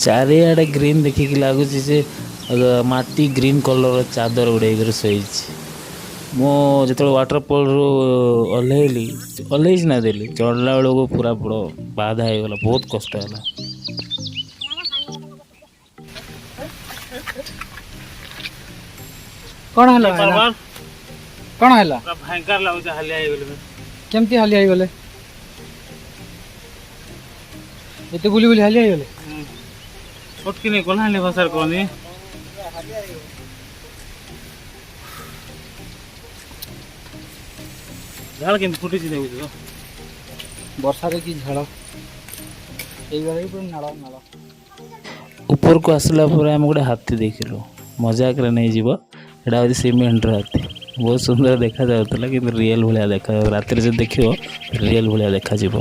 ଚାରିଆଡ଼େ ଗ୍ରୀନ୍ ଦେଖିକି ଲାଗୁଛି ଯେ ମାଟି ଗ୍ରୀନ୍ କଲର୍ ଚାଦର ଗୁଡ଼େଇକରି ଶୋଇଛି। ମୁଁ ଯେତେବେଳେ ୱାଟରଫଲ୍ରୁ ଓହ୍ଲେଇଲି, ଓହ୍ଲେଇ ସିନା ଦେଲି, ଚଢ଼ିଲା ବେଳକୁ ପୁରା ବଡ଼ ବାଧା ହେଇଗଲା, ବହୁତ କଷ୍ଟ ହେଲା। କ'ଣ ହେଲା ଭାଇନା? କ'ଣ ହେଲା? ଭୟଙ୍କର ଲାଗୁଛି, ହାଲିଆ ହେଇଗଲି। କେମିତି ହାଲିଆ ହେଇଗଲେ? ଏତେ ବୁଲି ବୁଲି ହାଲିଆ ହେଇଗଲେ? ଛୋଟକିନି କଳାହାଣ୍ଡି ଭାଷାରେ କହନି। ଝାଳ କେମିତି ଫୁଟିଛି ଦେଖୁଛୁ ତ? ବର୍ଷାରେ କି ଝାଳ, ଏଇଗୁଡ଼ା ବି ପୁରା ନାଳ ନାଳ। ଉପରକୁ ଆସିଲା ପରେ ଆମେ ଗୋଟେ ହାତୀ ଦେଖିଲୁ। ମଜାକରେ ନେଇଯିବ, ଏଇଟା ହେଉଛି ସିମେଣ୍ଟର ହାତୀ। ବହୁତ ସୁନ୍ଦର ଦେଖାଯାଉଥିଲା, କିନ୍ତୁ ରିଏଲ୍ ଭଳିଆ ଦେଖା, ରାତିରେ ଯଦି ଦେଖିବ ରିଏଲ୍ ଭଳିଆ ଦେଖାଯିବ।